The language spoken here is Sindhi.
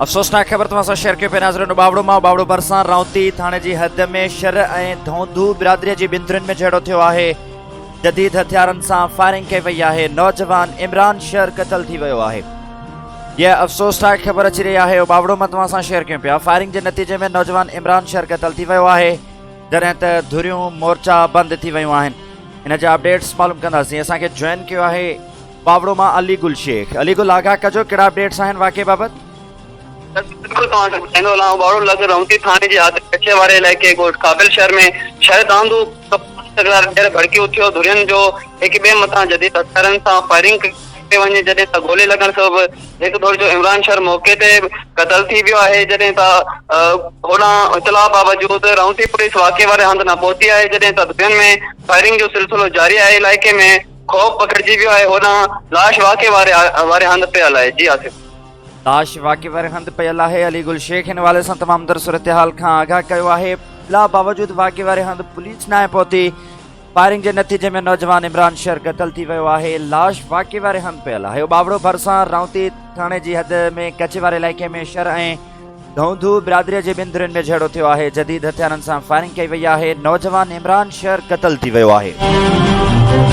افسوسناڪ خبر توهان سان شيئر ڪيو پيا ناظرين اٻاوڙو مان اٻاوڙو ڀرسان رائونتي ٿاڻي جي حد ۾ شھر ۽ ڌونڌو برادري جي ٻن ڌرين ۾ جهيڙو ٿيو آهي جديد هٿيارن سان فائرنگ ڪئي وئي آهي نوجوان عمران شھر قتل ٿي ويو آهي هيء افسوسناڪ خبر اچي رهي آهي اٻاوڙو مان توهان سان شيئر ڪيون پيا فائرنگ جي نتيجي ۾ نوجوان عمران شھر قتل ٿي ويو آهي جڏهن ته ڌريون مورچا بند ٿي ويون آهن ان جا اپڊيٽس معلوم ڪنداسين اسان کي جوائن ڪيو آهي پاوڙو مان علي گل شيخ. علي گل آگاهه ڪجو ڪهڙا اپڊيٽس آهن واقعي بابت. بلڪل توهان کي ٻڌائيندو هلان اوٻاڙو لڳ رونتي ٿاڻي جي حد ڪچي واري علائقي ڳوٺ قابل شهر ۾ شھر دانڌو تڪرار ٻيهر ڀڙڪي اٿيو ڌرين جو هڪ ٻئي مٿان جديد هٿيارن سان فائرنگ ڪئي وڃي جڏهن ته گولي لڳڻ سبب هڪ ڌر جو عمران شھر موقعي تي قتل ٿي ويو آهي جڏهن ته هوڏانهن اطلاع باوجود رونتي پوليس واقعي واري هنڌ نه پهتي آهي جڏهن ته ڌرين ۾ فائرنگ جو سلسلو جاري آهي علائقي ۾ خوف پکڙجي ويو آهي هوڏانهن لاش واقعي واري واري هنڌ پيل آهي جي آصف. لاش واقعي واري هنڌ پيل آهي علي گل شيخ ان حوالي سان تمام تر صورتحال کان آگاهه ڪيو آهي اطلاع باوجود واقعي واري هنڌ پوليس ناهي پهتي فائرنگ جي نتيجي ۾ نوجوان عمران شر قتل ٿي ويو آهي لاش واقعي واري هنڌ پيل آهي اٻاوڙو ڀرسان رائونتي ٿاڻي جي حد ۾ ڪچي واري علائقي ۾ شر ۽ ڌونڌو برادري جي ٻن ڌرين ۾ جهيڙو ٿيو آهي، جديد هٿيارن سان فائرنگ ڪئي وئي آهي، نوجوان عمران شر قتل ٿي ويو آهي.